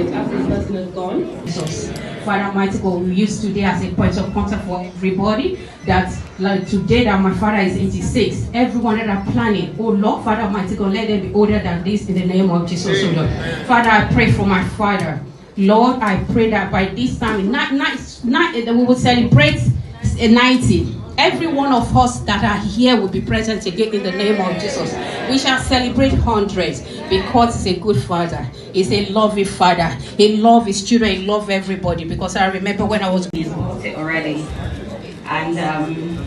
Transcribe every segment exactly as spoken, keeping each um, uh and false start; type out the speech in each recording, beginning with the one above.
After the person has gone. Jesus. Father Almighty God, we use today as a point of contact for everybody. That, like, today that my father is eighty-six, everyone that are planning, oh Lord, Father Almighty God, let them be older than this in the name of Jesus, oh Lord. Father, I pray for my father. Lord, I pray that by this time, not, not, not, that we will celebrate ninety. Every one of us that are here will be present again in the name of Jesus. We shall celebrate hundreds because he's a good father. He's a loving father. He loves his children. He loves everybody, because I remember when I was already. And, um,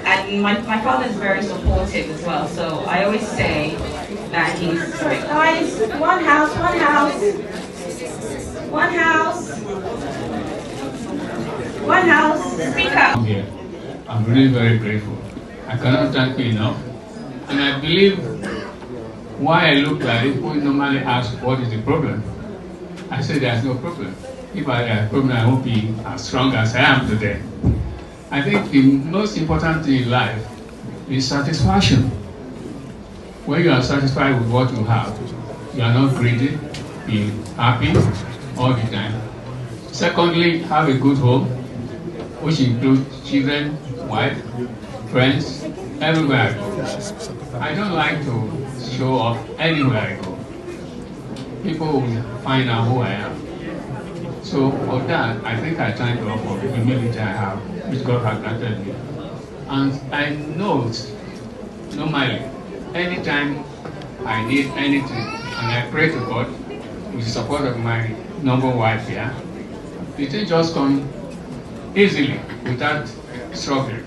and my, my father is very supportive as well. So I always say that he's, sorry, guys, one house, one house, one house, one house, speaker. I'm here. I'm really very grateful. I cannot thank you enough. And I believe why I look like this, people normally ask, "What is the problem?" I say, "There's no problem. If I had a problem, I won't be as strong as I am today." I think the most important thing in life is satisfaction. When you are satisfied with what you have, you are not greedy, be happy all the time. Secondly, have a good home, which includes children, wife, friends, everywhere I go. I don't like to show off anywhere I go. People will find out who I am. So for that, I think I thank God for the humility I have, which God has granted me. And I know normally, anytime I need anything, and I pray to God with the support of my noble wife here, the thing just comes easily without struggle.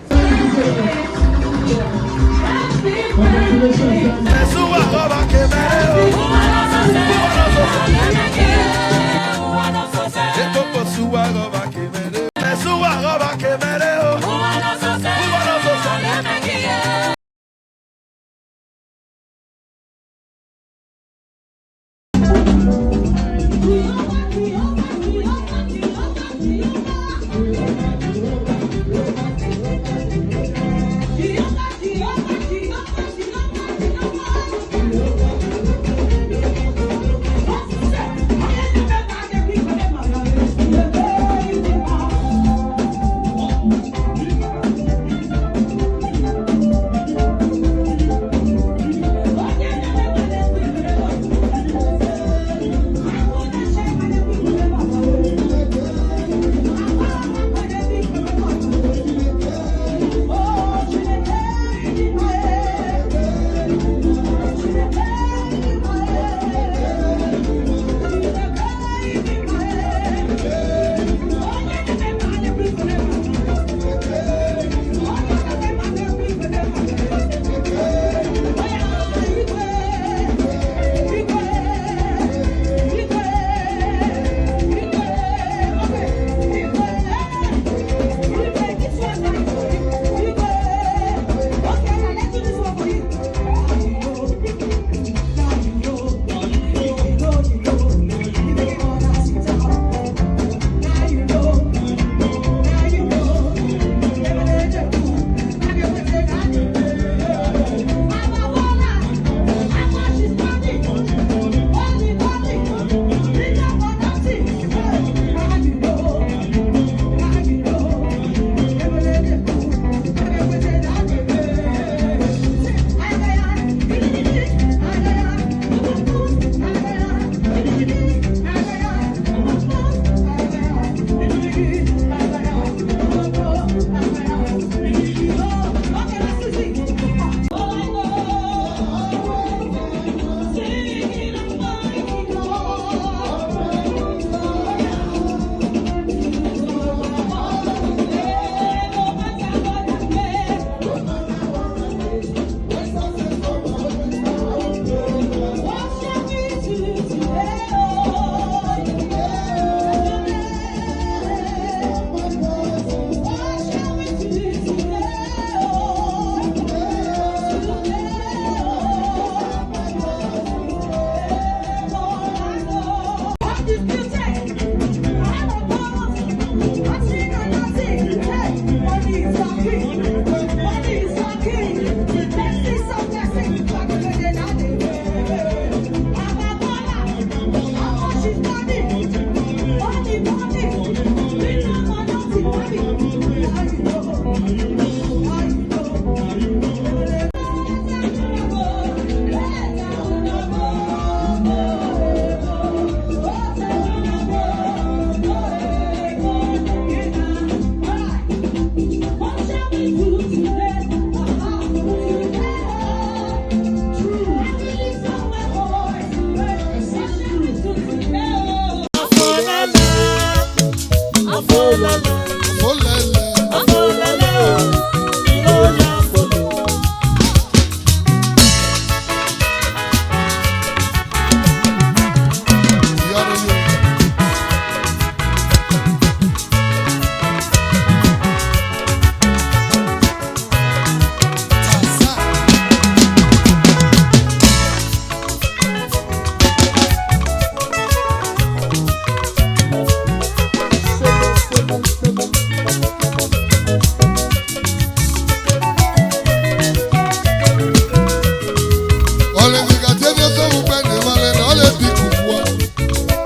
Ọnịnịga tienye sọ mụ gbe na ịmara na ọ na-ebi kukwa.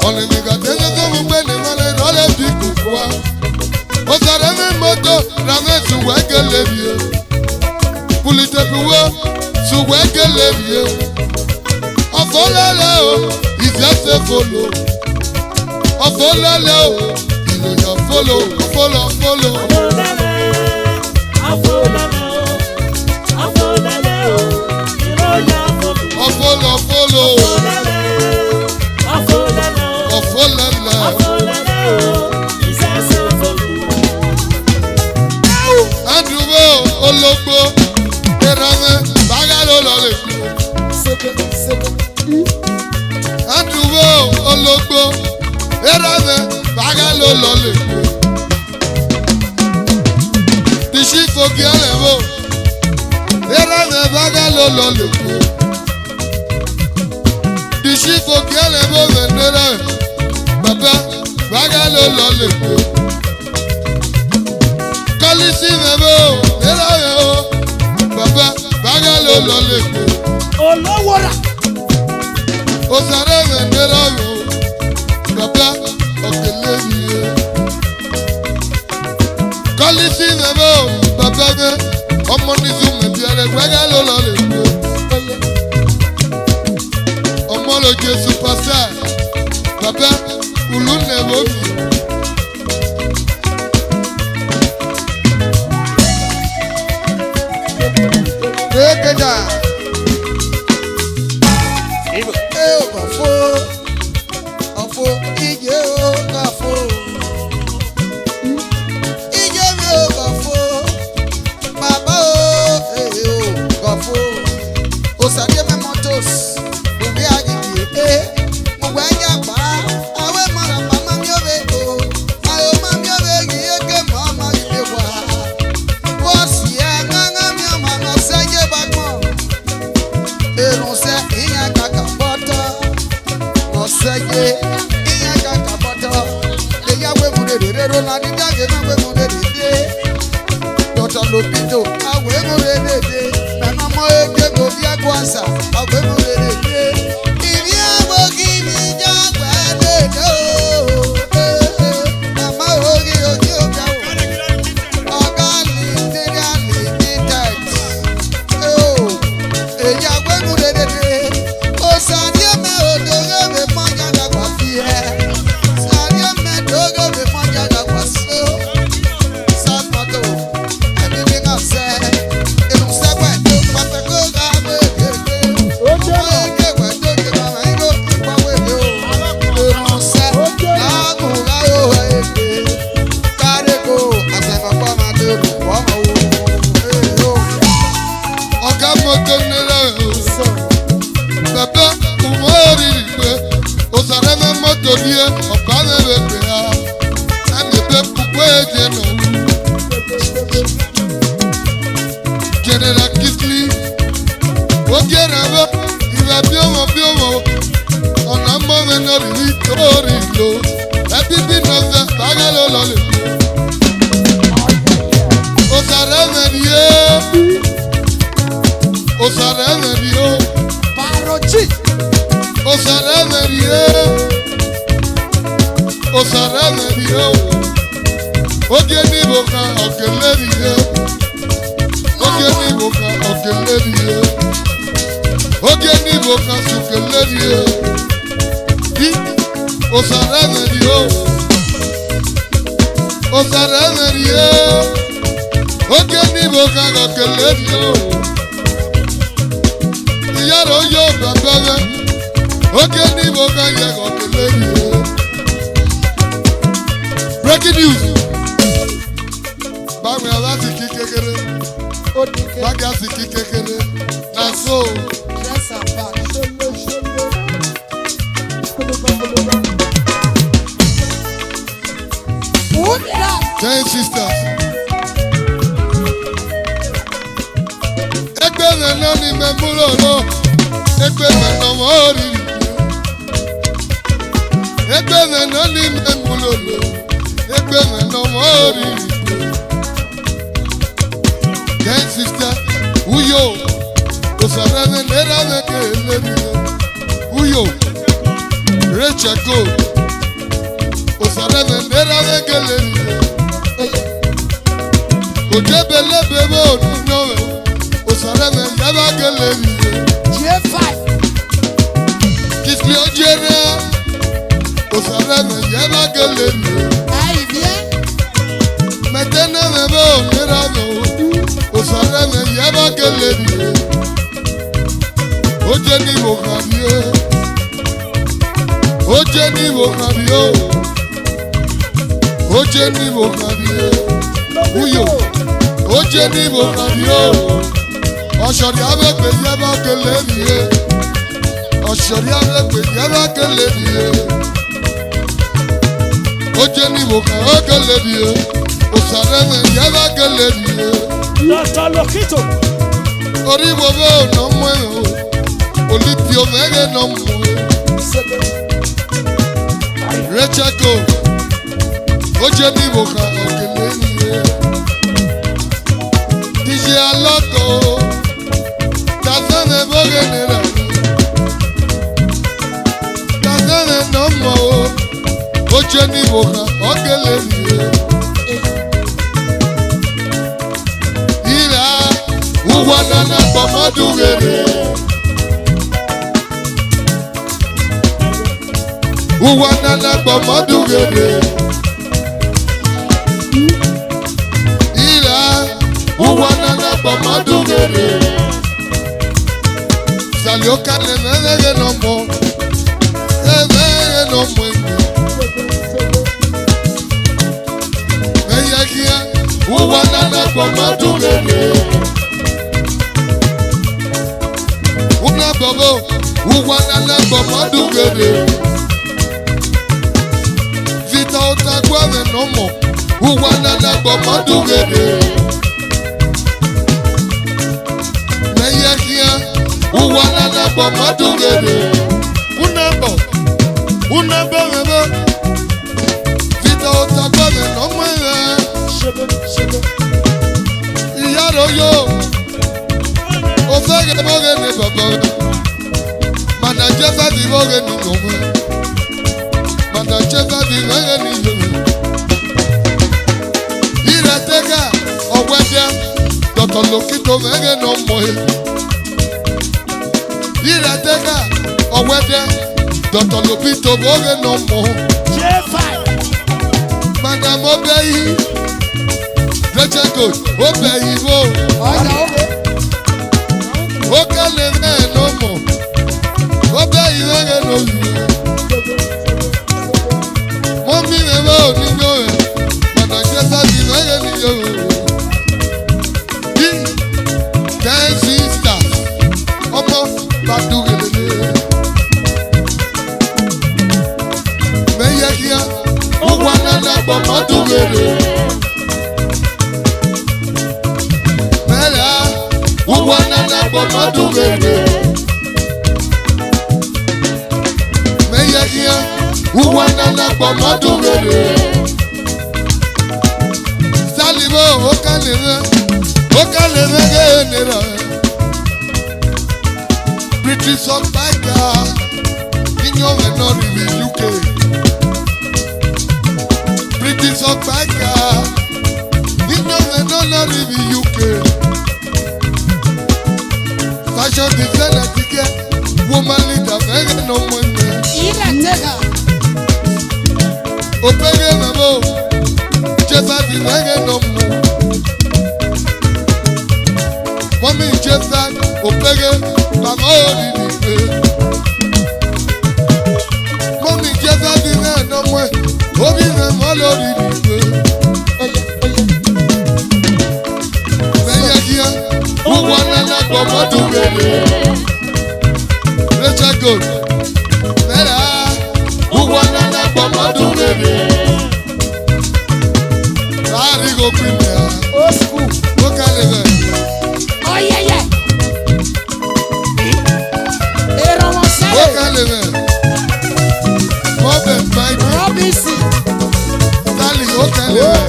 Ọnịnịga tienye sọ mụ gbe na ịmara na ọ na-ebi kukwa. Osareme moto, rame suwa ekele bie. Pulitepiwo, suwa ekele bie. Ọfọlele o, is just a follow. Ọfọlele o, is just a follow, follow, follow. Ọfọlọ, ọfọlọ. Ọfọlẹlẹ. Andrew ologbo, erame, bagalo lọle. Andrew ologbo, erame, bagalo lọle. Tishifo kiale vo. Era me baga lo lo le. Tishifo kiale vo venera. Baba, baga lo lo le. Kalisi me vo. Era yo. Baba, baga lo lo le. Olówó rà. Osare venera yo. Baba, okele ye. Kọlisi mẹ vẹ o, bàbá mẹ, ọmọ ní zu mẹ biẹ rẹ, wẹ gha lọ lọ le kú. Ọmọ lo Jesu pasa, bàbá, ulu nẹ vọ mi. Ekeja. Eo, bafo. Ọfo, ije o, ọfo. Ije mi o, ọfo. Baba o, eh, o, ọfo. Osadie me motos, ubi agidi, eh. Mo gbe ya pa, awe mara pa ma mi ove o. Ayo ma mi ove gi eke ma ma gi le wa. Boss ya nga nga mi o ma no se ye ba gbọn. Erunse iyan kaka bọtọ. Ọsẹye, iyan kaka bọtọ. Eya wemu rere rero na dida ye na wemu rere de. Dọtọ lo pito, awemu rere de. Mẹmọ mọ eke ko fi ẹkọ asa, awemu rere de. Ibi abo ki mi ja gbẹdẹ o. Mama ogi ogi ogi o. Ọga Nigeria Limited. Oh, eya wenu dedede. O sarieme odoghe ve mọya gagba fie. Sarieme doghe ve mọya gagba so. Sapato. Emi mi na se. Enu se gbe to papa ko ga we gbe. Oye ke gbe to ke ma ma igo pa we o. Enu se. Agu la yo e. Kareko, asemokpọmọ to, ọmọ wo, ee, o. Ọga moto nere o. Baba, umo eriri pe, osare me moto die, ọba me be pe a. Ani be pupwe je no. General Kingsley, oge rẹ vẹ, ìwà bí ọmọ bí ọmọ, ọ̀nà mọ́ mi náà rí rí torí lo, ẹbí bí náà fẹ́, bàgẹ́ ló lọ lè kú. Osare mẹ ni e, osare mẹ ni o, Parochi. Osare mẹ ni e, osare mẹ ni o, oge ni mo ka ọ̀gẹ̀lẹ̀ ni e. Oge ni mo ka ọ̀gẹ̀lẹ̀ ni e. Oge ni mo ka sukele ni e. Bi osare mẹ ni o. Osare mẹ ni e. Oge ni vbo khan ghọ kele rhie o. Iyaro yo baba mwẹ. Oge ni vbo khan ye ghọ kele rhie. Breaking news. Bawẹ a gha si ki kekere. Odike. Ba gha si ki kekere. Na so. Dress and back. Sholo, sholo. Ten sisters. Egbe mwẹ nọ ni mẹ mu lolo. Egbe mwẹ nọ mọ oriri. Egbe mwẹ nọ ni mẹ mu lolo. Egbe mwẹ nọ mọ oriri. Ten sister, uyo, Osarẹ mwẹ ne ra mwẹ kele rhie. Uyo, Rachel Gold, Osarẹ mwẹ ne ra mwẹ kele rhie. Ojebelebe vbo ni nọ mwẹ, Osarẹ mwẹ ya mwẹ kele rhie. G five. Kisli Ojere, Osarẹ mwẹ ya mwẹ kele rhie. Ai, bien. Mẹ te ne mwẹ vbe onera mwẹ o, Osarẹ mwẹ ye vba kele rhie. Oje ni vbo khan rhie. Oje ni vbo khan rhie o. Oje ni vbo khan rhie. Uyo. Oje ni vbo khan rhie o. Ọshọrria vbe egbe ye vba kele rhie. Ọshọrria vbe egbe ye vba kele rhie. Oje ni vbo khan okele rhie, Osarẹ mwẹ ye vba kele rhie. Doctor Lokito. Origho vbe nọ muẹn o, Olipio mwẹ ghe nọ muẹn. Recheko, oje ni vbo khan okele rhie. D J Aloko, Tazẹn mwẹ vbe ọghe ne ra. Tazẹn mwẹ nọ muẹn o. Oje ni vbo khan, ọ gele rhie. Ira, uwa nana gbọmọ dughe rre. Uwa nana gbọmọ dughe rre. Ira, uwa nana gbọmọ dughe rre. Sali okale mwẹ vbe ghe nọ mọ, e vbe ghe nọ mọ emi. Mẹ ye khian, uwa nana gbọmọ dughe rre. Una bobo, uwa nana gbọmọ dughe rre. Vita Otagua mwẹ nọ mọ, uwa nana gbọmọ dughe rre. Mẹ ye khian, uwa nana gbọmọ dughe rre. Una bọ, una bọ mwẹ vbe. Vita Otagua mwẹ nọ mọ ẹre. Iyaro yo. Ofẹghe vbe ọghe ne baba. Mana Jezọs vbe ọghe ni nọ mwẹ. Mana Jezọs vbe ọghe ni nọ mwẹ. Ira tega, ọwẹdẹ, Doctor Lokito vbe ọghe nọ mọ ẹre. Ira tega, ọwẹdẹ, Doctor Lokito vbe ọghe nọ mọ. J five. Madam Obeyi, Rachel Gold, Obeyi vbo. Ọya, obe. Okale mwẹ nọ mọ. Obeyi vbe ọghe nọ mọ. Mọmi mwẹ vbe oni yo ẹ. Mana Jezọs vbe ọghe ni yo ẹ. Ten sisters, ọmọ ba dughe lele. Mẹ ye khian, uwa nana gbọmọ dughe rre. Mẹ ra, uwa nana gbọmọ dughe rre. Mẹ ye khian, uwa nana gbọmọ dughe rre. Sali vbo, okale mwẹ, okale mwẹ ghe ne ra. British Ọkpaeka, iyọnmwẹ nọ rhivbi U K. British Ọkpaeka, iyọnmwẹ nọ nọ rhivbi U K. Fashion designer ti kẹ, woman leader vbe ọghe nọ mọ ẹre. Ira tega. Obeghe na vbo, Jezọs vbe ọghe nọ mọ. Joseph Opeghe, baba oriri gbe. Mummy Joseph di mwẹ nọ muẹ, ovbi mwẹ mọ loriri gbe. Mẹ ya dia, uwa nana gbọmọ dughe re. Rachel Gold, mẹ ra, uwa nana gbọmọ dughe re. Arigho kpi mẹ a. Old school. Wo ka le vẹ? Oyeye. Erọnmwọ sẹre. Wo ka le vẹ? Robert Michael. Robinson. Stanley, wo ka le vẹ?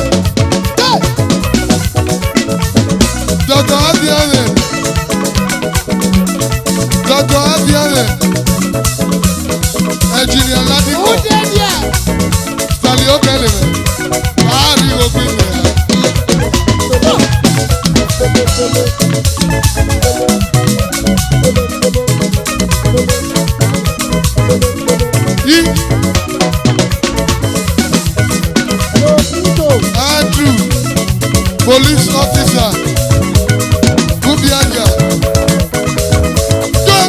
Go. Doctor Abiyanrẹ. Doctor Abiyanrẹ. Engineer Ladipo. Who dey there? Stanley Okeneme. Arigho kpi mẹ a. Yi. Andrew, police officer, Kubiaga. Go!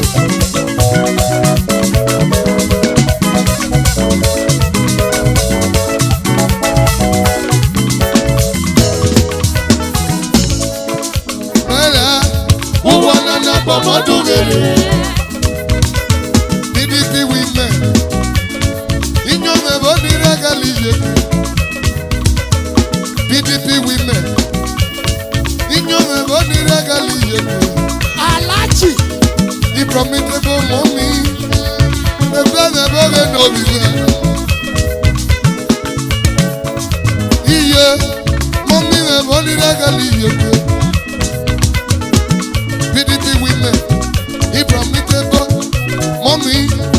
Mẹ ra, uwa nana gbọmọ dughe re. D D P women. Iyọnmwẹ vbo ni rre ghali ye. D D P women. Iyọnmwẹ vbo ni rre ghali ye. Alhaji. Ibrahim Tebo mummy. Ebe mẹ vbo ghe ne ovbi mwẹ. Iye, mummy mwẹ vbo ni rre ghali ye. P D P women, Ibrahim Tebo, mummy,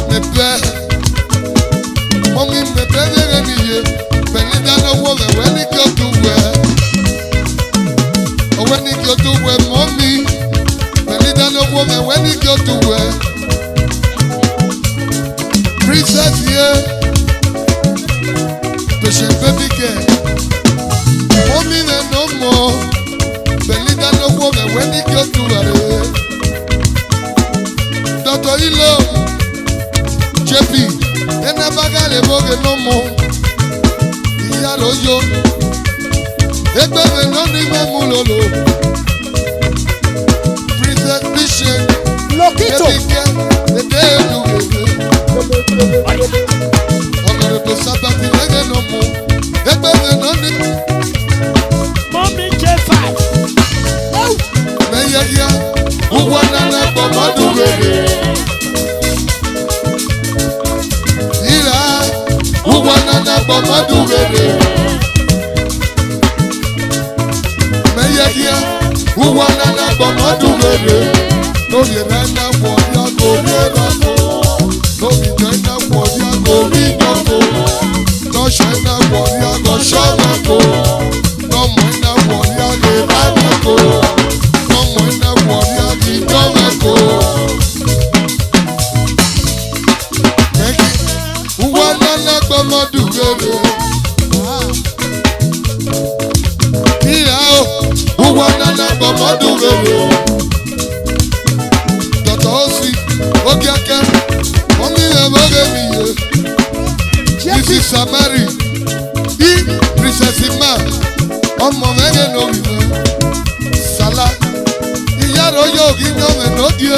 mẹ bẹ. Mummy, mẹ bẹ vbe ghe ni ye. Belinda ne wo mwẹ wẹ ni gie otu wẹ. Ọ wẹ ni gie otu wẹ, mummy. Belinda ne wo mwẹ wẹ ni gie otu wẹ. Princess ye. Patient baby girl. Mummy mwẹ nọ mọ. Belinda ne wo mwẹ wẹ ni gie otu wẹ re. Doctor Ilo, J P, ena bagale boge no more. Iyaro yo. Egbe me no ni me mulolo. Princess Bishop. Lokito. Eke, eke, eke, eke. Honorable Sabbath, ege no more. Egbe me no ni. Mommy J five. Mẹ ye hia, uwa nana gbọmọ dughe re. Ira, uwa nana gbọmọ dughe re. Mẹ ye hia, uwa nana gbọmọ dughe re. No ye ra na wo ya go ye ra ko. No ye ra na wo ya go ye ra ko. No ye ra na wo ya go ye ra ko. Nọmọ ina wọrria ghe amako. Nọmọ ina wọrria ghe jọmako. Thank you. Uwa nana gbọmọ dughe re. Iya o, uwa nana gbọmọ dughe re. Doctor Osi, Ogiake, Omi Eboge Miye, Missus Samari, I, Princess Ima, ọmọ mẹgẹ no mi mẹ. Sala, iyaro yo ghi yọmwẹ no die,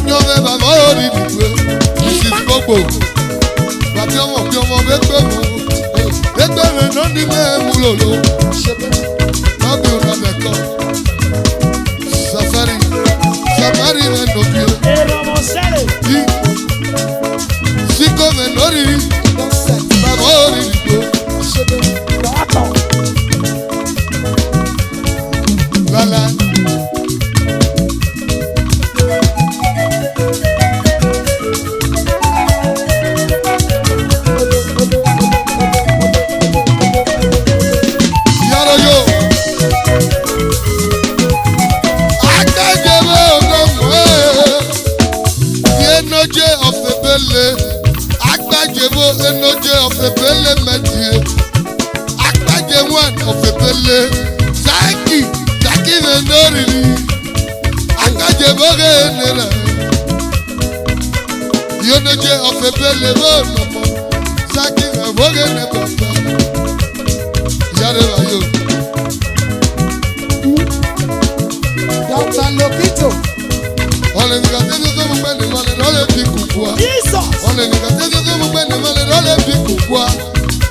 iyọmwẹ baba ori ni due. Missus Gbogbo, babi ọmọ bi ọmọ vbe gbe mu, egbe mẹ nọ ni mẹ mu lolo. Babi una mẹ kọ. Safari, Samari mẹ no bi. Erọmọ sẹre. Di. Siko mẹ no riri. Baba ori ni due. Lala. Iyaro yo. Agbẹjẹmẹ ọgọmọ ẹ. Enoje of Ebele. Agbẹjẹmẹ Enoje of Ebele mẹ die. Akpaje one of Ebele. Zaki, Zaki mẹ no riri. Eboghe nela. Yo no je ofe bele bo no mo. Saki eboghe ne baba. Yare ba yo. Doctor Lokito. Ole ni ka te yo to mo pe ni male, ole bi kukua. Jesus. Ole ni ka te yo to mo pe ni male, ole bi kukua.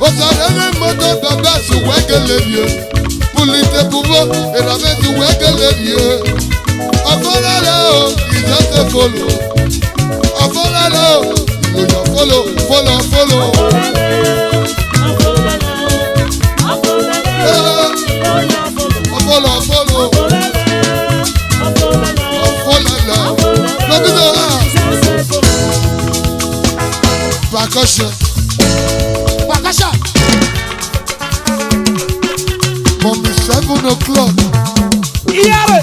Osarere moto baba suwekele ye. Pulite kubo, erame suwekele ye. Afolala o, ijate follow. Afolala o, you just follow, follow, follow. Eh, afollow, follow. Afolala. Look at the house. Percussion. Percussion. From the seven o'clock. Iyare.